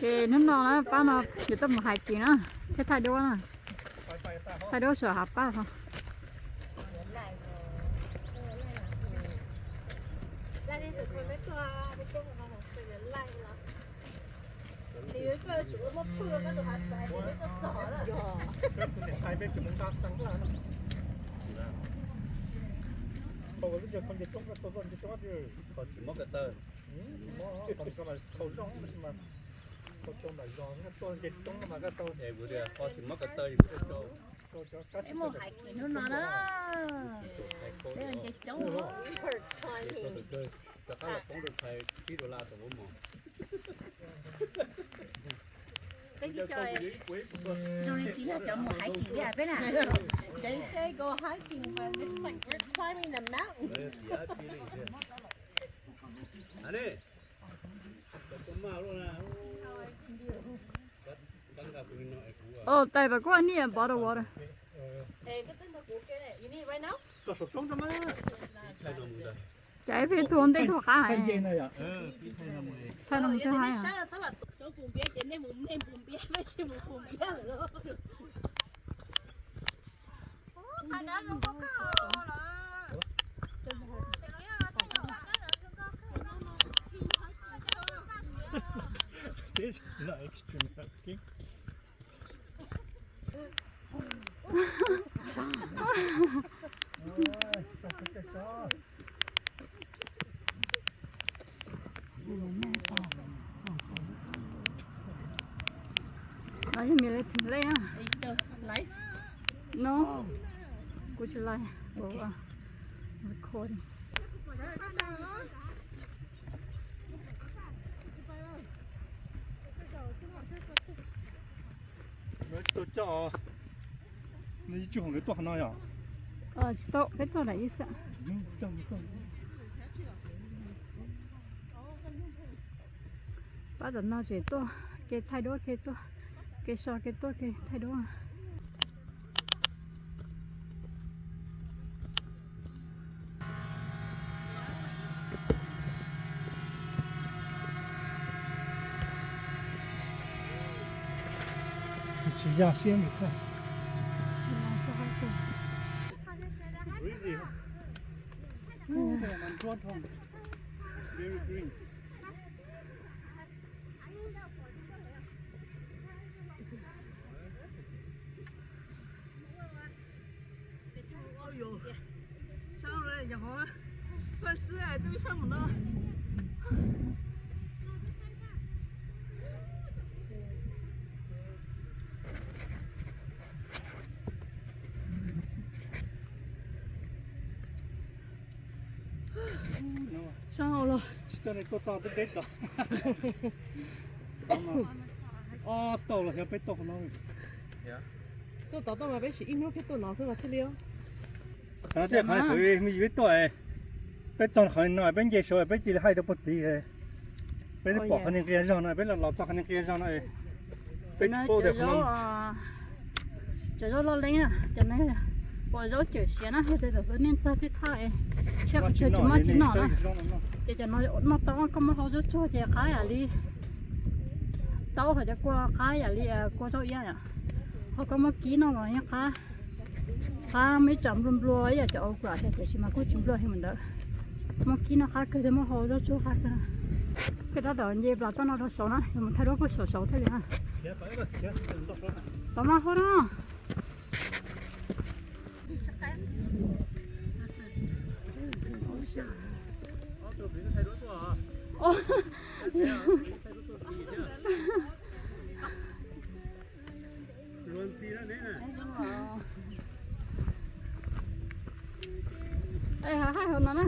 Ces hnub no na pab no yuav tuaj mus hiking na, thiab thaij duab na, thaij duab saum hav pab ho. Qhov tsis mob ko taw. Es kuv tias qhov tsis mob ko taw es kuv tuaj rau. Peb mus hiking hnub no na. Peb ua nce coob. Rov qab los poob rau tshais tsib dollar tau ua mos. Peb tib co zoo li tsis yog cov mus hiking li peb na. They say go hiking, but it's like we're climbing the mountain. Oh, thanks, but go, I need a bottle of water. Tsam ib pliag tuaj ntej tuaj qab heev. Thaij no mus twb haib. This is not extreme hiking. No yog military lej na. No, kuv tsis live, kuv recording. Tsis tau coj, nws tsis hoo nkawd tuaj qhov no yom? Tsis tau, peb tuaj nram ib xwb. Pab tom no tseem tuaj ke thaij duab ke tuaj, ke so ke tuaj ke thaij duab. Tsis yog siab nws thaij. Breezy. Very green. Sab hauv los tsis tau, tuaj txog deb deb tod. Ob tog los xyov peb tog qhov no. Tuaj tod tuaj mas peb sim ib hnub thiab tuaj no xwb los thiaj li. Xav tias qhov thaum me ntsis peb tuaj, peb txog qhov no peb nce saud peb cia li hais rau puag tid. Peb twb pom qhov niag nqia zog no, peb los los txog qhov niag nqia zog no, peb tsis paub tias qhov no. Cov zaub loj leeb na, cov no ua zaub cawm siav na, yog tias tus niag txog thiaj thaj, tsam qhov chaw tsis muaj tsis noj na. Ces cov no noj tau, koj muab hau zaub tsuag ces qab yam li taub, hos cov kua qab yam li kua zaub iab yom. Ho koj muab kib noj los yeej qab, qab muaj ib tsam nplua nplua ib yam cov okra thiab, tiam sis mas kuj tsis nplua heev mus ntawd. Muab kib noj qab kawg thiab muab hau zaub tsuag qab kawg. Peb tab tom nce plas toj no rau saud na, yog mus thaij duab kuj saud saud thiaj li na. Tau maj hab no. Hais hauv no na.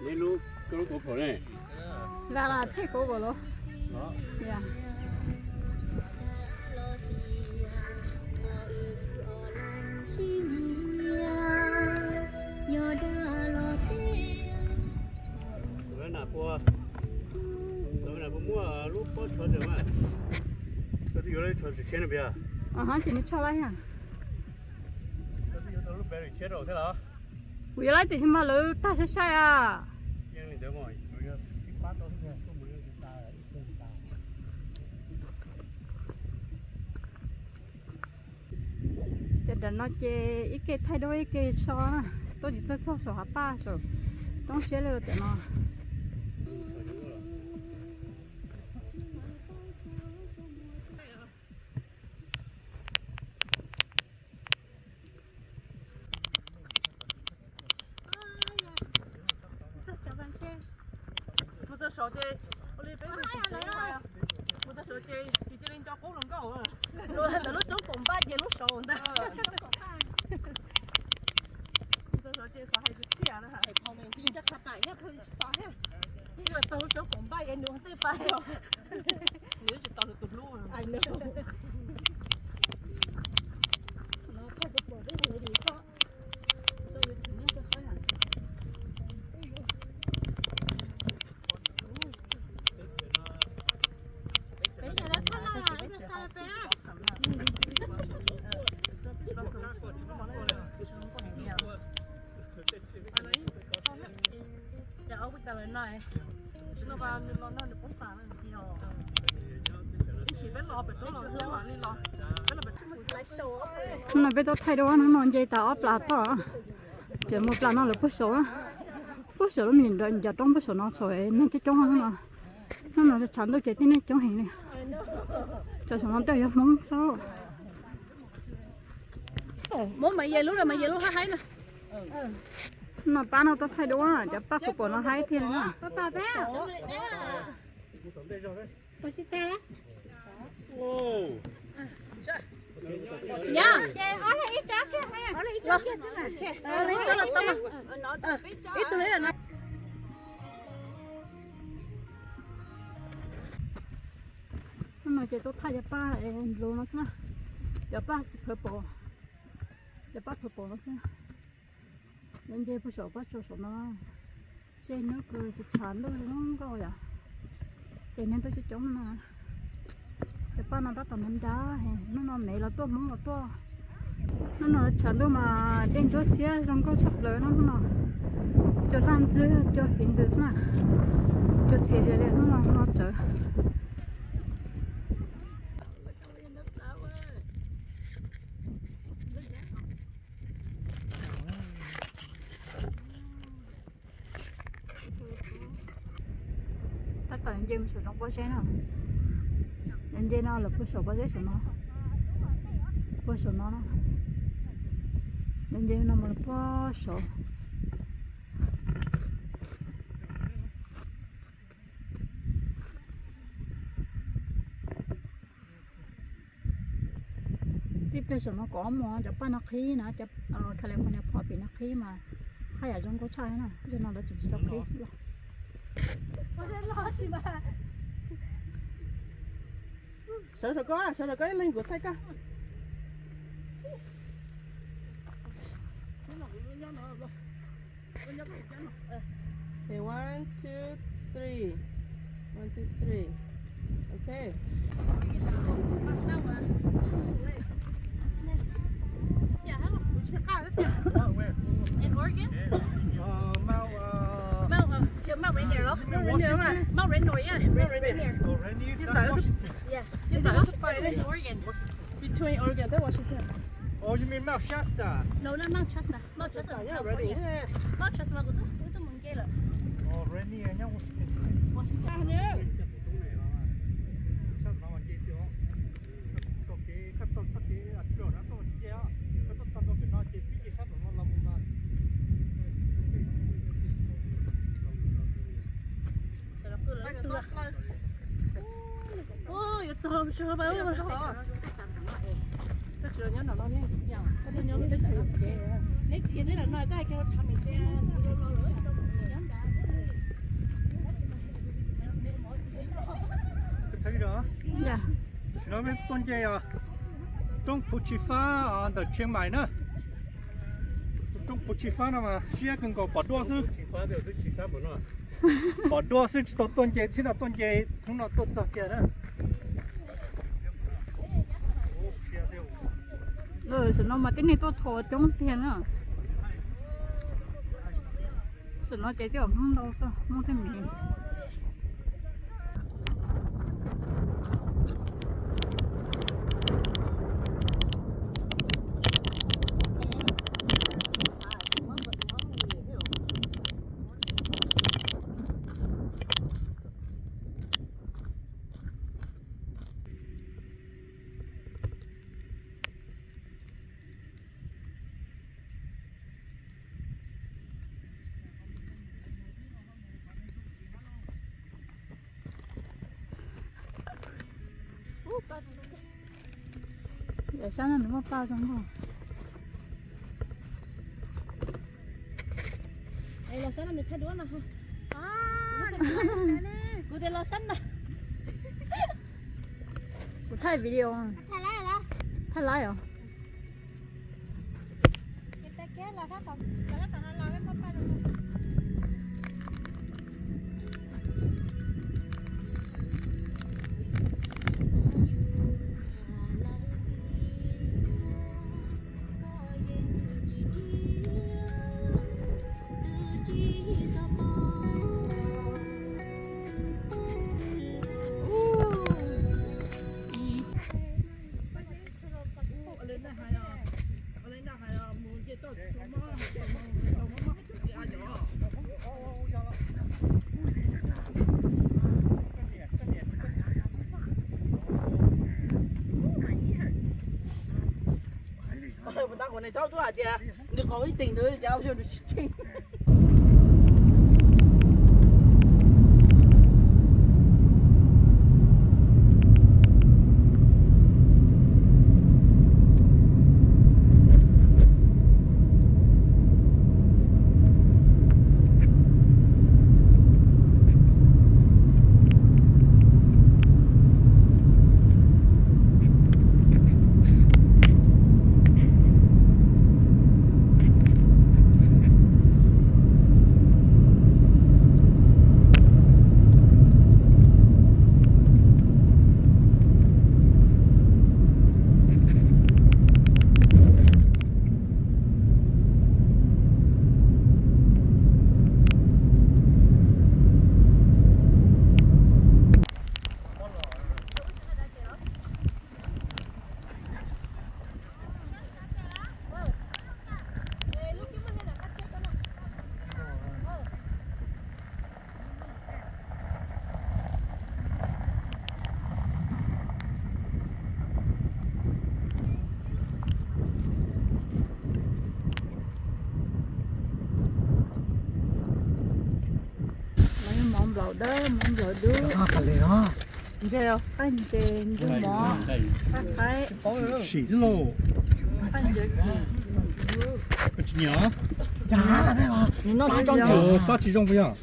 Neb lub, koj lub GoPro ne? Xav las tsheb GoPro los? Puas muaj lub pob tsuas ntawm mas, koj twb yuav lub tsuas tsis tshiab no puas yog? Ces nws tshaj lawm. Kuv yuav laib tiam sis mas lawv tag sai sai as. Ces nram no ces ib ke thaij duab ib ke so na, tuaj tsis txawj txog saum hav paj saum toj siab li los tiam no. Mus txog saum ces ua li peb mus txog saum ces cia li nco qub hluas nkauj. Lawv lub roob kaum npaj ces lub saud ntag. Mus txog saud ces xav hais tsis txhiaj na. Txog lub roob kaum npaj ces nws tej pais. Nws tsis tau nws tus hlub. Hnub no peb tuaj thaij duab, hnub no nce tas ob plas toj, tseem mus plas no lawv puag saud, puag saum lub me ncov roob puag saum no saum neeg coob coob hnub no. Hnub no tshav ntuj ces tib neeg coob heev li. Tsam saum no tej yuav Hmoob xwb. Muab Maiv Yaj lub no, Maiv Yaj lub haib haib na. No pab no tuaj thaij duab, cov paj puas pom no haib tiag li na. Hnub no ces tuaj thaij cov paj nplua no xwb na, cov paj purple, cov paj purple no xwb. Lawv nce puag saum pab tsuas saum no, ces hnub kws tsis tshav ntuj zoo nkauj yom, ces neeg tuaj coob coob no. Cov paj no tab tom nrab nrab, hnub no Maiv los tuaj, Hmoob los tuaj. Hnub no tshav ntuj mas dej ntsuab xiab zoo nkauj tshaj plaws no hnub no. Cua laj ntxwb, cua fiv ntws xwb na. Cua txhia ze li hnub no, hnub no tsawv. Tab tom nce mus saum zoov pob zeb no. Nce no lawv puag saum pob zeb saum no, puag saum no na. Nce no mus lawv puag saum. Tib pliag saum no kom mus cov paj no qhib na, cov California poppy no qhib mas haj yam zoo nkauj tshaj na, zaum no lawv tseem tsis tau qhib. Sawv saum ko, sawv saum ko ib leeg kuv thaij koj. Okay, one, two, three. One, two, three. Okay. In Oregon? Uh, Mount, uh, Mount, uh, Mount Rainier, Mount Rainier, yeah. Mount Rainier. Oh, Rainier. That's Washington. Yeah. It's in Oregon. Between Oregon and Washington. Oh, you mean Mount Shasta? No, not Mount Shasta. Mount Shasta, yeah, California. Mount Shasta mas kuv twb mus nce lawm. Oh, Rainier nyob Washington. Washington. Yuav txog tso pa. Neb txiv neb lam no koj hais kiag rau tshav me te. Tam sim no peb tuaj nce roob Phu Tsi Fab ntawm Tsheej Maim na. Roob Phu Tsi Fab no mas siab kawg nkaus, pom duaj xwb. Pom duaj xwb tsis tau tuaj nce thiab no, tuaj nce hnub no tuaj txog kiag na. Saum no mas tib neeg tuaj tho coob tiag na. Tam no ces twb yog Hmoob ntau xwb, Hmoob thiab Mev. Sab no nws muaj paj zoo nkauj. Los sab no nws thaij duab no. Kuv tias los sab no. Kuv thaij video. Thaij laib os. Ua ntau kuv niam thaub tub hais tias nws qhov ib teem ntawd cas ua yog nws tsis tsheej. Mov nplaum dawb, mov nplaum dub. Ntses, qaij ntses, ntses mov, qaij qaib, qaij ntses kim. Nws noj tsis zoo puas yog?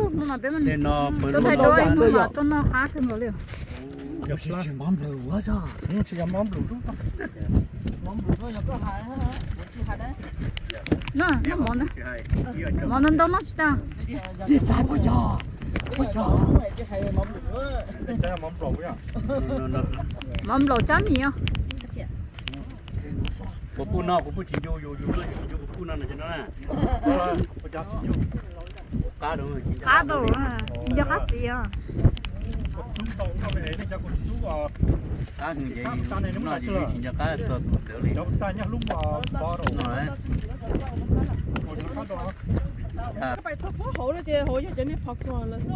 Hnub no peb hnub no tuaj noj qab kawg nkaus li. No, noj mov ntau, mov ntau noj tsis tag. Mov nplaum tsab mis os. Kuv pub no, kuv pub tsis ncu, yus yus noj yus tsis ncu, kuv pub no no ces no na. Qab tau, tsis nco qab txiv os. Qab nws ces noj ces tsis nco qab txog tus ntawd li. Pais txog puag hauv no ces hauv yog cov niag popcorn lawm xwb.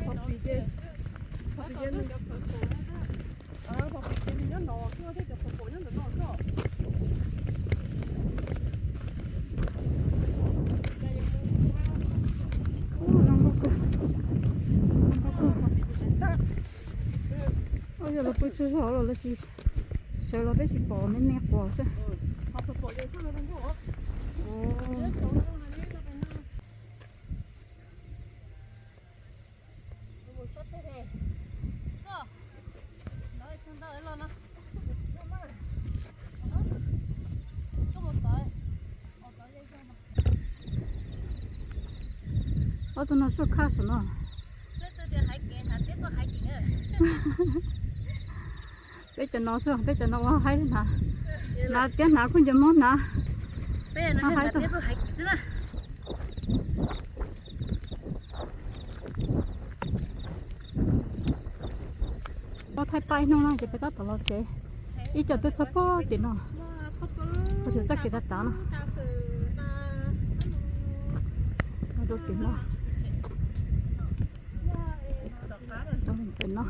Popcorn ces, popcorn ces nws nyob no xwb thiab cov popcorn nyob ntawm no xwb. Yog lawv pw tsaug zog los lawv tsis sawv los peb tsis pom, me me quas xwb. Ob tug no suaj khaj saum no. Peb cov no xwb, peb cov no ua haib hnav. Hnav tiab hnav kuj nco mob hnav. Haib tag. Pais pais hnub no ces peb tab tom los tsev. Ib co twb txog puag tim no, puag tim txoj kev tav tav no. Rau tim no, rau tim no.